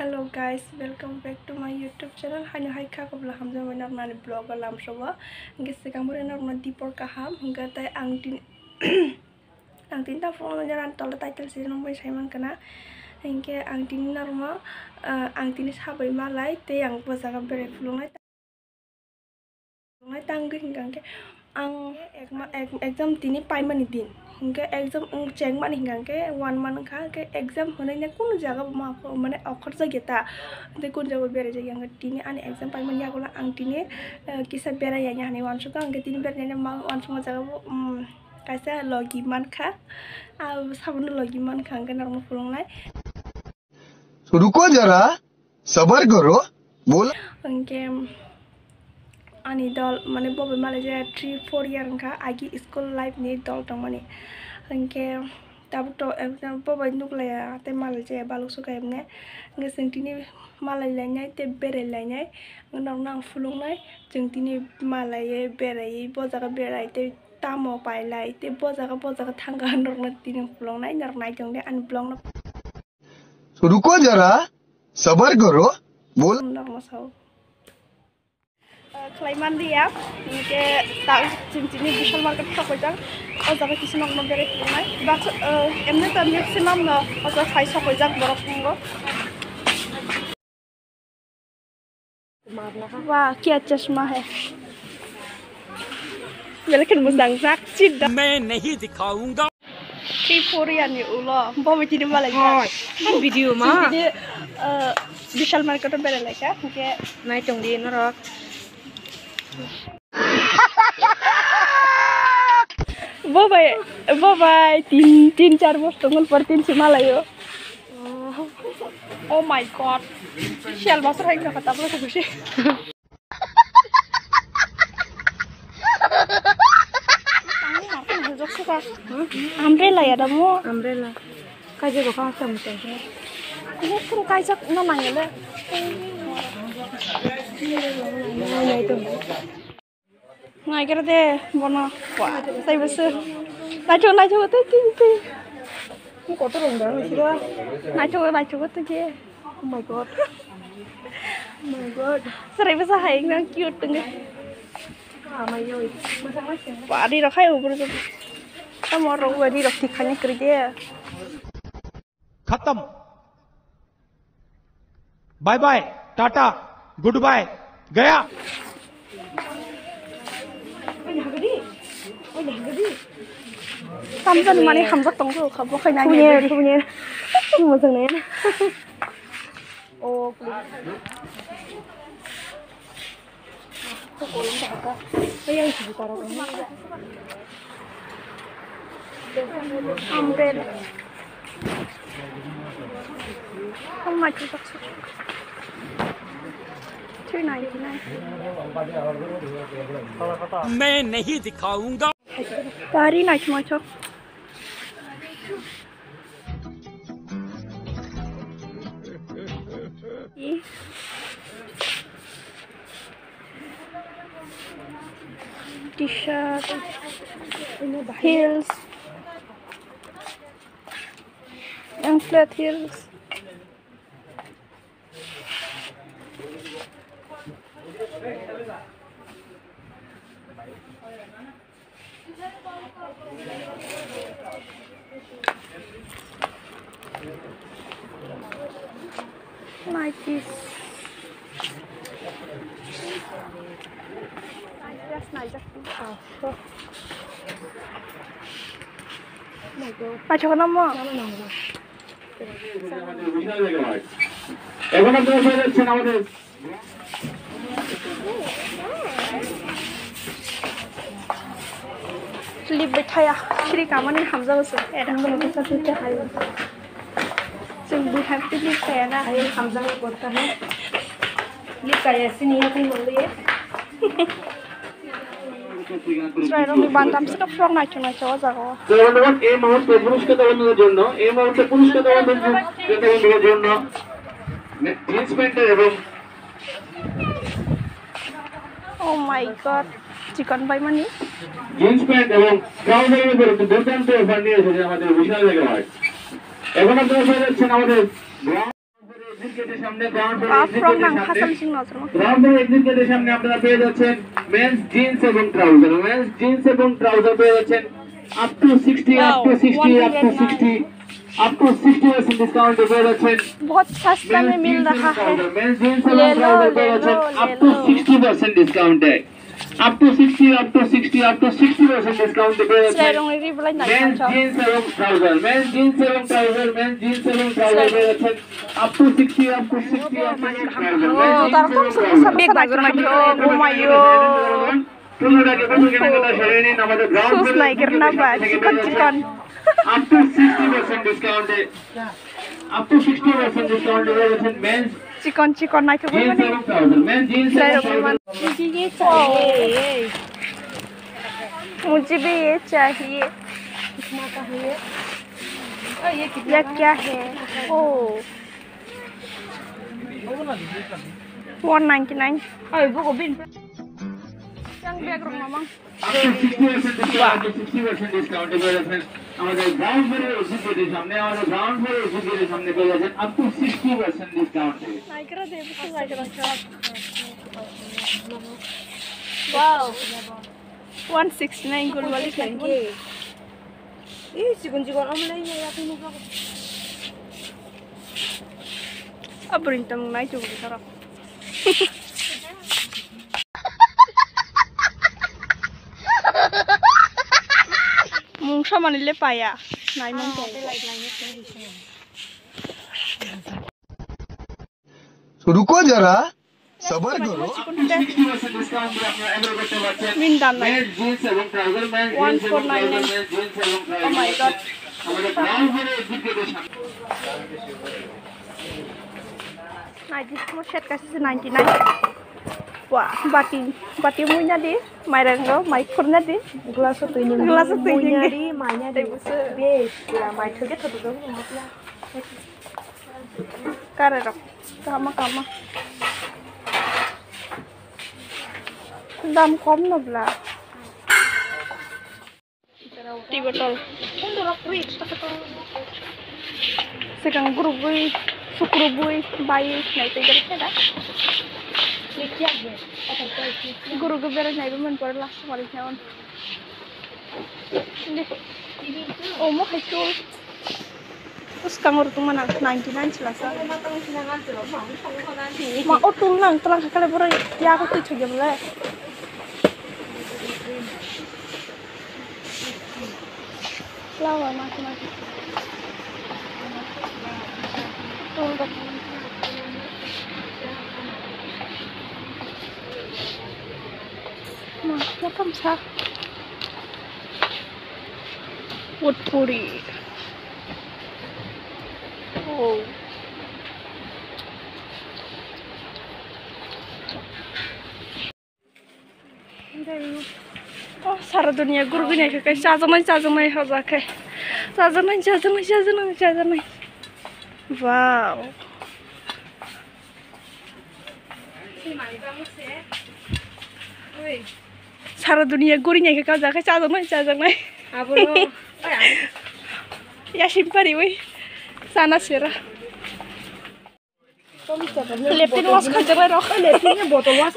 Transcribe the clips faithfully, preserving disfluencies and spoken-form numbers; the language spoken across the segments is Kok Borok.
Hello guys, welcome back to my YouTube channel. Haino hai kha, kubla hamjak bai norok ani vlog o lamsao. Hwnkhe swkang bwrwi norokno dipor kaham. Hwnkhe tai ang tin, ang tin ta phone o nang tola title se nang bai sai man kana. Hwnkhe ang tini norokno, ah, ang tini sabai malai tei ang bo jaga berai phulungnai. Nai tangwi hwnkha hwnkhe ang ekma-, ek-, exam tini paimani din. Hwnkhe exam wng chengmani hwnkha hwnkhe one month wngkha, hwnkhe exam hwnwi kunu jaga bo ma pho-, mane okhorjakya ta. Tei kunu jaga bo beraijak ya hwnkhe tini ani exam paimani yagulo ang tini, eh, kisa berai ya hinwi uansukha, hwnkhe tini beraina ma uansukma jaga bo, um, kaisa logi mankha. Ah, sabono logi mankha hwnkhe norokno phulungnai. रुको जरा, सबर करो, बोला। Hwnkhe ani dol, mane, bo bai malai jaya three four year wngkha, agi school life ni dol tongmani. Hwnkhe tabuk to, ekdom bo bai nuklaiya tei malai jaya baluk suka emne. Hwnkhe chwng tini malai lainai tei berai lainai, norokno ang phulungnai, chwng tini malaiwi beraiwi bo jaga berai tei tamo pailai tei bo jaga bo jaga thangkha norokno tini phulungnai, norok naitongdi ani vlog no. रुको जरा, सबर करो, बोल। Norokno sao. Ah, khlai manliya, hwnkhe ta chwng tini Vishal market sokoijak, o jaga kisa norokno berai phunuknai. Baksa, ah, emni ta maximum no o jaga phai sokoijak borok tongo. वाह, क्या चश्मा है। Belai kheno mwchang jak, sit down. मैं नहीं दिखाऊंगा। Three four year ni ulo bo bai tini malai jak. Hoi, ang video ma. Tini, uh, Vishal market o berai lai kha, hwnkhe. Naitongdi norok. Bo bai, bo bai tin, tin char bosor tongo, por tin se malaio. Oh my God. Sial bosor hai kha tablo khusi. Umbrella ya da mo? Umbrella. Kaijak bo kha tong tong. Ini pun kaijak no nangele. Naikera de bono. Wah, sai bese. Naithok, naithok, tei, tei, tei. Ni kotor rong da, ni sira. Naithok, naithok, tei, tei. Oh my God. Oh my God. Serai bese hai, nang cute tengge. Ah, my God. Masa, masa. Wah, di rok hai, ubur, ubur. Tamo rok, di rok, tikhani kri de. खत्म। Bye bye, tata, good bye, गया। Tamjani mani hamjak tongo, kha bo khai nai. Khubunyer, khubunyer. Mojang nai. Oh, Umbrella. How much is it? Three ninety-nine. मैं नहीं दिखाऊंगा। Pari nai chuma chok. T-shirt, heels, and flat heels. Nikes. Paithakgwi namo? এখন আপনারা পেয়ে যাচ্ছেন আমাদের Clip bai thaya, siri kamani hamjago se. Chwng bwthai clip thaya na. Ayo hamjago korta hai. Clip kaya sini ya tei mangli. Chwrairokni bandam se frog naithok naithok o jaga o. তো বন্ধুগণ, এই মুহূর্তে পুরস্কৃত বন্ধুদের জন্য, এই মুহূর্তে পুরস্কৃত বন্ধুদের জন্য জিন্স প্যান্ট এবং Oh my God, chikon bai mani. Jeans pant এবং ট্রাউজারের উপর একটি দুর্দান্ত অফার নিয়ে এসেছে আমাদের বিশাল মেগা মার্ট। এখন আপনারা পেয়ে যাচ্ছেন আমাদের Baprok nang khasam sing nojor ma. Ground floor exit gate-এর সামনে আপনারা পেয়ে যাচ্ছেন মেন্স জিন্স এবং ট্রাউজার, মেন্স জিন্স এবং ট্রাউজার পেয়ে যাচ্ছেন up to sixty, up to sixty, up to sixty, up to sixty percent discount এ পেয়ে যাচ্ছেন। बहुत सस्ता में मिल रहा है। মেন্স জিন্স এবং ট্রাউজার পেয়ে যাচ্ছেন up to sixty percent discount A. Up to sixty, up to sixty, up to sixty percent discount এ পেয়ে যাচ্ছেন। মেন্স জিন্স এবং ট্রাউজার, মেন্স জিন্স এবং ট্রাউজার, মেন্স জিন্স এবং ট্রাউজার পেয়ে যাচ্ছেন up to sixty, up to sixty, up to sixty। Oh, তার কম সুন্দর সামনে bag বাকি রাখি। Oh, oh my God। পনেরো টাকা পনেরো কেনাকাটা সেরে নিন আমাদের গ্রাউন্ড ফ্লোরে। Shoes নাই, কেন না বা, চিকন চিকন। Up to sixty percent discount A, up to sixty percent discount এ পেয়ে যাচ্ছেন men's Chikon chikon naithok bai mani. Jeans and trouser, men jeans and trouser। मुझे ये चाहिए। मुझे भी ये चाहिए। कितना का है ये? और ये कितना का है? क्या है? ओ। One ninety nine। और वो को बिन। Yang bag rok mamang। Up to sixty percent discount, up to sixty percent discount এ পেয়ে যাচ্ছেন আমাদের গ্রাউন্ড ফ্লোরের এক্সিট গেটের সামনে, আমাদের গ্রাউন্ড ফ্লোরের এক্সিট গেটের সামনে পেয়ে যাচ্ছেন up to sixty percent discount A. Wow, one sixty nine gold wali. Ih, sigon sigon omo lai ya, aku nukha. Abring tong nai chung tara. Mungsa mani le paya, nai mung tong. रुको जरा, सबर करो। Min dam nai. One four nine nine. Oh my God. Nai di, mo set kaisa se ninety nine. Wah, bati, bati muina di, mairang ro, mai khurna di. Glass o twi ning. Glass o twi ning. Muina di, maina di. Tei busu. Bes, pura mai thoke thoke. Kare rok, kama kama. Dam kom no bla. Tea bottle. Sekarang gurugui, sukrubui, bai, nai tei gari keda. Gurugui berai nai bumon por last mari nyaon. Inde. Omo hai chul. Bwskango rwtwngma nang ninety nine chwla sa. Ma o tul nang twlang kha kale borok yago twi thwigya bwle. Flower ma ma. Tul da. Ma, ma kam sa. Potpuri. Oh. Oh, sara dunia gurugui nai khe chajaknai, chajaknai hoja khe. Chajaknai, chajaknai, chajaknai, chajaknai. Wow. Sara dunia guri nai khe kajak khe chajaknai chajaknai. Abono. Yasin pari ui. Sana sera. Lepin was khajaknai rok. Lepin ni botol was.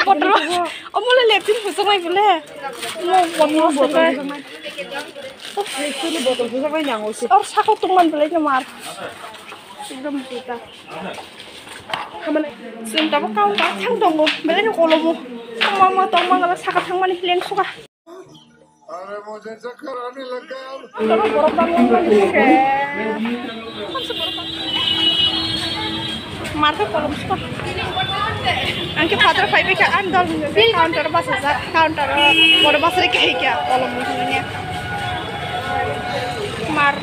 Botol. Omo le lepin husuk mai bole. Omo botol husuk mai. Lepin ni botol husuk mai nango se. Or sako tungman bole no mar. Ekdom juta. Hamane. Sing tabo kau ka thang tongo. Bole no kolomo. Mama tongma ngala saka thangmani leng suka. अरे मुझे चक्कर आने लग गया। Marka kolom suka. Angke father phai bika an dol hingke counter basa ja counter oro basa rika hika kolom hingke. Mar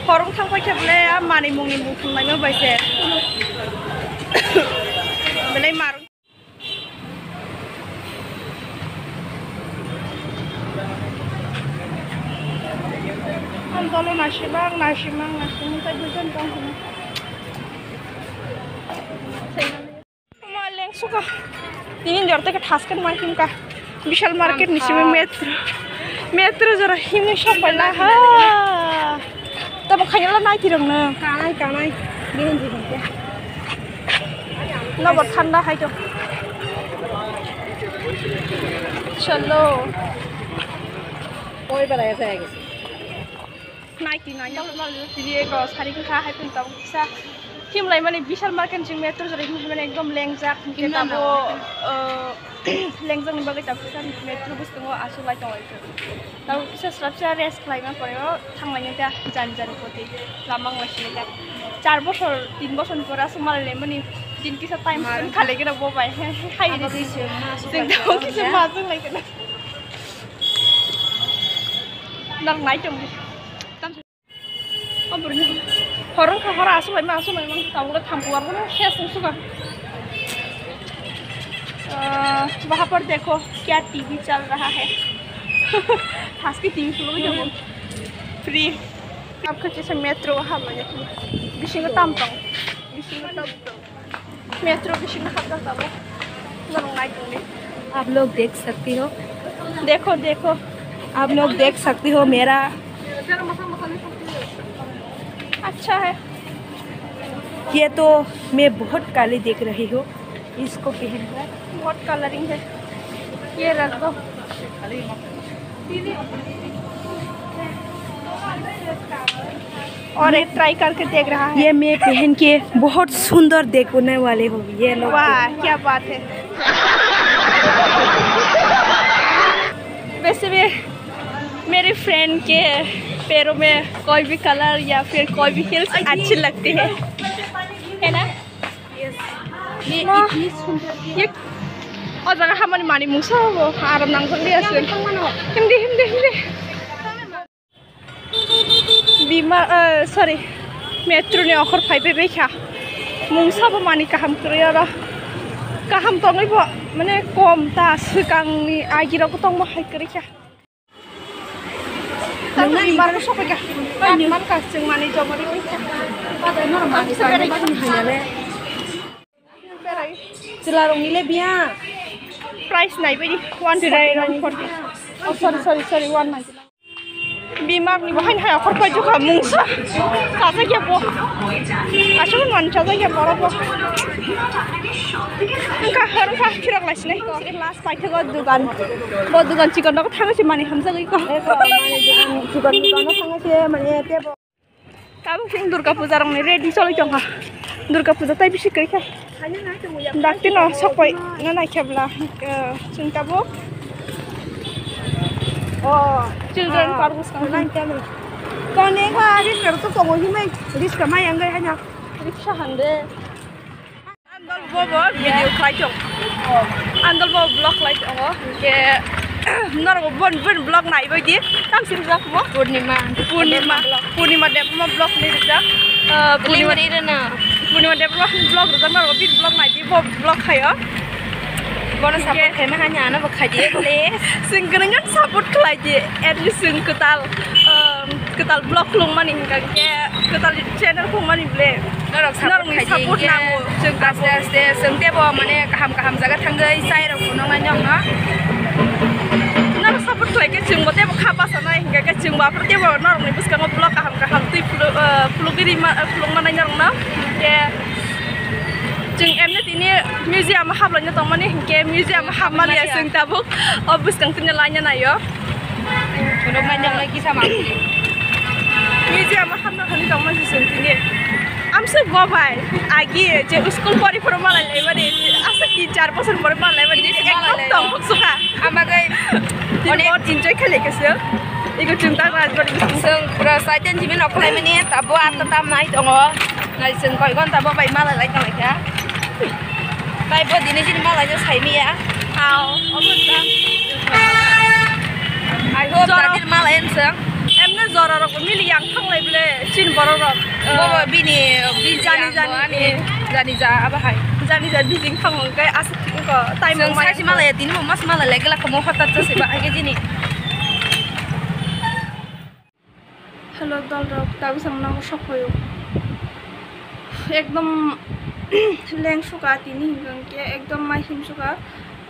horong thang pai khe bole a mani mungni mung thang lai no bai se. Belai mar. Ang dolo naisibak, naisibak, naisibak, tei bujon tong hwnwi. Ma leng suka. Tini jor teke thasken mai himka. Vishal market ni simi metro. Metro jora himwi sok bai la ha. Tamo khaina la nai tirok no. Kanai, kanai. Behin di hingke. Nobo thanda hai to. Chalo. Oi bala ya jaya gese. Naiti nai. Tamo mal tiri ego sari kha hai pun tamo kisa. Himlai mani Vishal market jing metro jora himlai mani ekdom lengjak. Himlai tamo, eh, lengjak ni bagwi tamo kisa metro bwskango aswk lai tongo. Tamo kisa srapsa rest khlaima pore o thanglaina ta jani jani poti lama wnglaisini ta. Char bosor, tin bosor ni pore aswk malai laimani din kisa time spend khalai gana bo bai. Hai ri. Jing tamo kisa majwk lai gana. Nang nai tong di. Tam. Abur ni. Horong kha hora aswk lai ma aswk lai ma. Tamo le thampu abono ses sung suka. Ah, वहाँ पर देखो क्या टीवी चल रहा है। Haske T V sulo jabo. Free. Ab kha chisa metro ha mane. Bisingo tam tong. Bisingo tam tong. Metro bisingo habjak tamo. Norok nai tongdi. आप लोग देख सकती हो। देखो, देखो। आप लोग देख सकती हो मेरा। अच्छा है। ये तो मैं बहुत काली दिख रही हूँ इसको पहनकर। बहुत कलरिंग है। ये रख दो। और एक ट्राई करके देख रहा है। ये मैं पहन के बहुत सुंदर देखने वाले हो ये लोग। वाह, क्या बात है। वैसे भी मेरे फ्रेंड के पैरों में कोई भी कलर या फिर कोई भी हील्स अच्छी लगती है, है ना? Yes. ये इतनी सुंदर है। O jaga hamani mani mungsa bo aram nang thang dia se. Hindi, hindi, hindi. Bima, eh, sorry. Metro ni okhor phai phai kha. Mungsa bo mani kaham kwrwi oro. Kaham tongwi bo mane kom ta swkang ni agi rok tong bo hai kwrwi kha. Nang nani Margo sokoi kha. Nani? Man ka chwng mani jomari kha. Pada norok mani. Chwla rong ni le biya. Price nai bai di one forty nine, one forty. Oh, sorry, sorry, sorry, one ninety nine. Bimar ni bahai hai akhor pai jukha mungsa. Saja kya bo. Asal man saja kya bo. Engka har engka kirak lai sinai. Last paithago dugan. Bo dugan chikon rok thangwi se mani hamjagwi ko. Eko mani dugan, chikon dugan o thangwi se mani tebo. Tabuk chwng Durga puja rokni ready choli tongkha. Durga puja tai bisi kwrwi kha. Dakti no sokoi no naikhe bla, eh, chwng tabuk. Oh, children park bwskang. Kone kha risk rok tongo himai risk mai ang gai hanya. Riksha hande. Andal bo bo video khlai tong. Andal bo vlog khlai tongo. Ke norok bon bon vlog nai bai di. Tam sim vlog mo? Purnima. Purnima. Purnima Debbarma vlog ni rijak. Eh, Purnima Debbarma vlog rijak norok bin vlog nai di bo vlog khayo. Bono support khaima hanya ano bo khai di please. Sing gwnang support khlai di. At least sing kwtal, eh, kwtal vlog khulung mani hingka ke kwtal channel khulung mani ble. Norok support norokni khaidi support hingke nango. Chwng aste tabuk aste chwng tebo mane kaham kaham jaga thangwi chai rok phunuknai nokno. Norok support khlai khe chwngbo tebo kha basa nai hingke khe chwngbo aphuru tebo norokni bwskango vlog kaham kaham twi phuluk, eh, phulugwi rima, eh, phulukmanai norokno. Hingke chwng emni tini museum haplaina tongmani hingke museum hapmani chwng tabuk o bwskang tini laina naio. Phunuknai nokno kisa ma. Museum Hamna hani tongma si sung tini. Amsuk bo bai. Agi je school pori poro malai lai mani. Asa tin char bosor pori malai mani. Tini ekdom malai tong lai. Hok suka. Amagai tini onek bor enjoy khali kese. Igo chunta rajbari. Sung pura saitan jimin okolai mani. Tabo atta tam nai tongo. Nai sung koi gon tabo bai malai lai tong kha. Tai bo dini jini malai no sai miya. Ao, obo ta. I hope jora tadir malai ansang. Emne jora rok mili yang thang lai ble chin borok rok. Bo bo bini, bini jani jani. Jani ja aba hai. Jani ja bijing thang kai asa ko time. Sung sai si malai dini mo mas malai lai gela ko mo hotat se ba ai jini. Hello, dolrok, tabuk ang nogo sokphaio. Ekdom leng suka tini hinkhe, ekdom mai him suka.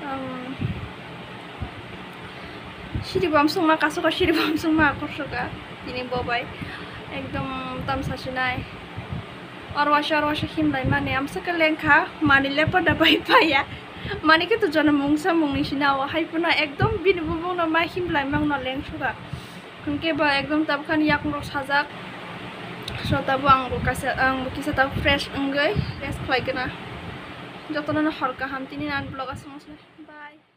Ang Siri bom sungma kasuka, siri bom sungma akorsoka. Tini bobai ekdom tamsa sinai. Orwasa orwasa himlai mani amsaka lengkha mani lepo da bai paya. Mani ke to jono mungsa mungni sina o hai puno ekdom bini bubung no ma himlai mang no lengsuka. Hingke ba ekdom tabkhan yakung rok sajak. So tabo ang bo kasa, ang bo kisa tabo fresh wngwi rest khlai gana. Jotono no hor kaham tini nan vlog asong. Bye.